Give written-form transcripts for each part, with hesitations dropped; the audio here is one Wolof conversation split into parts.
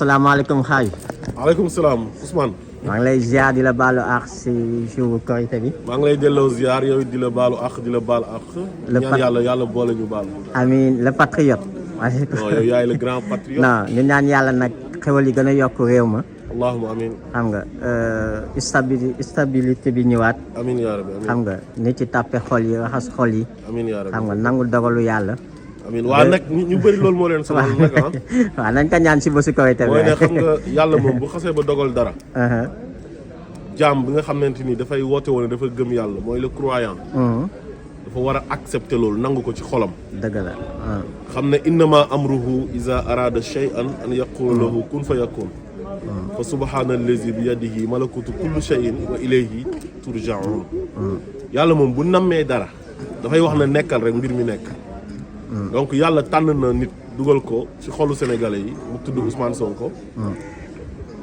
asalaamaaleykum xaaj. maaleykum salaam Ousmane. maa ngi lay ziar di la baalu àq si jour korité bi. maa ngi lay delloo ziar yow di la baalu àq di la baal àq. ñaan yàlla boole ñu baal. amiin le patriote. non yow yaay le grand patriote. non ñu ñaan yàlla nag xewal yi gën a yokk réew ma. allahumma amiin. xam nga stabilité bi ñëwaat. amiin yaa rabbi amiin. xam nga ni ci tàppe xol yi raxas xol yi. amiin yaa rabbi xam nga nangu dogalu yàlla. amiin waa nag ñu bëri loolu moo leen sonal nag ah. waaw nañ ko ñaan si bésu korité bi. mooy ne xam nga yàlla moom bu xasee ba dogal dara. jaam bi nga xamante ni dafay woote woon dafa gëm yàlla mooy le croyant. dafa war a accepter loolu nangu ko ci xolam. dëgg la. xam ne innama amruhu iza arada shay'an an yaqula lahu kun fa yakun. fa subhana allazi bi yadihi malakutu kulli shay'in wa ilayhi turja'un. yàlla moom bu nammee dara dafay wax na nekkal rek mbir mi nekk. donc yàlla tànn na nit dugal ko ci xolu sénégalais yi mu tudd Ousmane Sonko.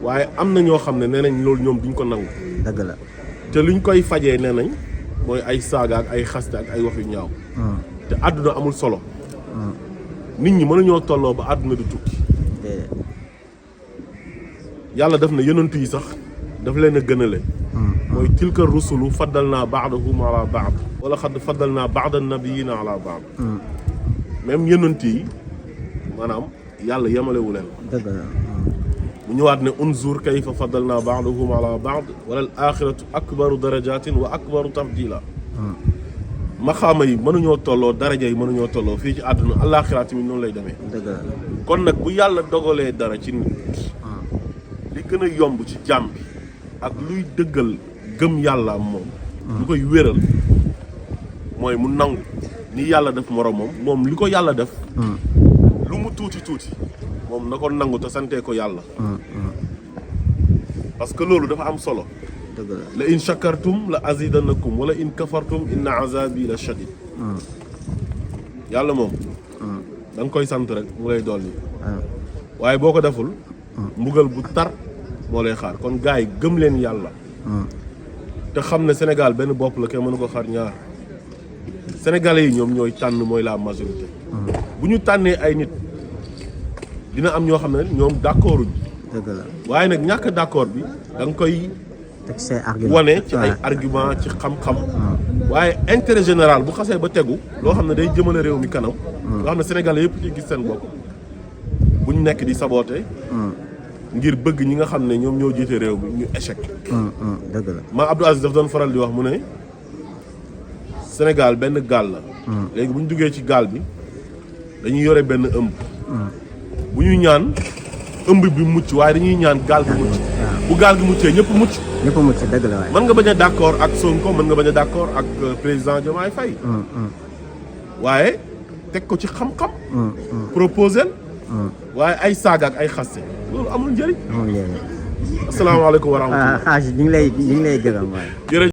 waaye am na ñoo xam ne nee nañ loolu ñoom duñ ko nangu. dëgg la. te luñ koy fajee nee nañ mooy ay saaga ak ay xaste ak ay wax yu ñaaw. te àdduna amul solo. nit ñi mënuñoo tolloo ba àdduna du tukki. yàlla def na yonentu yi sax daf leen a gënale. mooy tilka rusulu faddal naa baadahum ala baad wala xad faddal naa baada nabiyina ala baad. même yonent yi maanaam yàlla yemalewu leen. dëgg la. mu ñëwaat ne unzur kayfa faddalna ba'dahum ala ba'd wala al axiratu akbaru darajatin wa akbaru tafdila. maxaama yi mënuñoo tolloo daraja yi mënuñoo tolloo fii ci àdduna àllaaxira tamit noonu lay demee. dëgg la. kon nag bu yàlla dogalee dara ci nit li gën a yomb ci jàmm bi ak luy dëggal gëm yàlla am moom. lu koy wéral mooy mu nangu ni yàlla def moromam moom li ko yàlla def. lu mu tuuti tuuti. moom na ko nangu te santee ko yàlla. parce que loolu dafa am solo. dëgg la. la in shakartum la azidannakum wala in kafartum inna azabi la shadid. yàlla moom. da nga koy sant rek mu lay dolli. waaye boo ko deful. mbugal bu tar moo lay xaar kon gars yi gëm leen yàlla. te xam ne Sénégal benn bopp la kenn mënu ko xaar ñaar. Sénégalais yi ñoom ñooy tànn mooy la majorité. bu ñu tànnee ay nit. dina am ñoo xam ne ñoom d'accord uñ. dëgg la. waaye nag ñàkk d'accord bi da nga koy. teg say argument wane ci ay argument ci xam-xam. waaye intérêt général bu xasee ba tegu loo xam ne day jëmale réew mi kanam. loo xam ne Sénégalais yëpp ci gis seen bopp buñ nekk di saboter. ngir bëgg ñi nga xam ne ñoom ñoo jiite réew mi ñu échec. dëgg la. ma Abdou Aziz daf doon faral di wax mu ne Sénégal benn gaal la. léegi bu ñu duggee ci gaal bi dañuy yore benn ëmb. bu ñu ñaan ëmb bi mucc waaye dañuy ñaan gaal gi mucc. bu gaal gi muccee ñëpp mucc. ñëpp mucc dëgg la waaye. mën nga bañ a d'accord ak Sonko mën nga bañ a d'accord ak président Diomaye Faye. waaye teg ko ci xam-xam. proposer. waaye ay saaga ak ay xaste loolu amul njëriñ. amul njëriñ. asalaamaaleykum wa rahmatulah. xaaj ñu ngi lay gërëm waaye.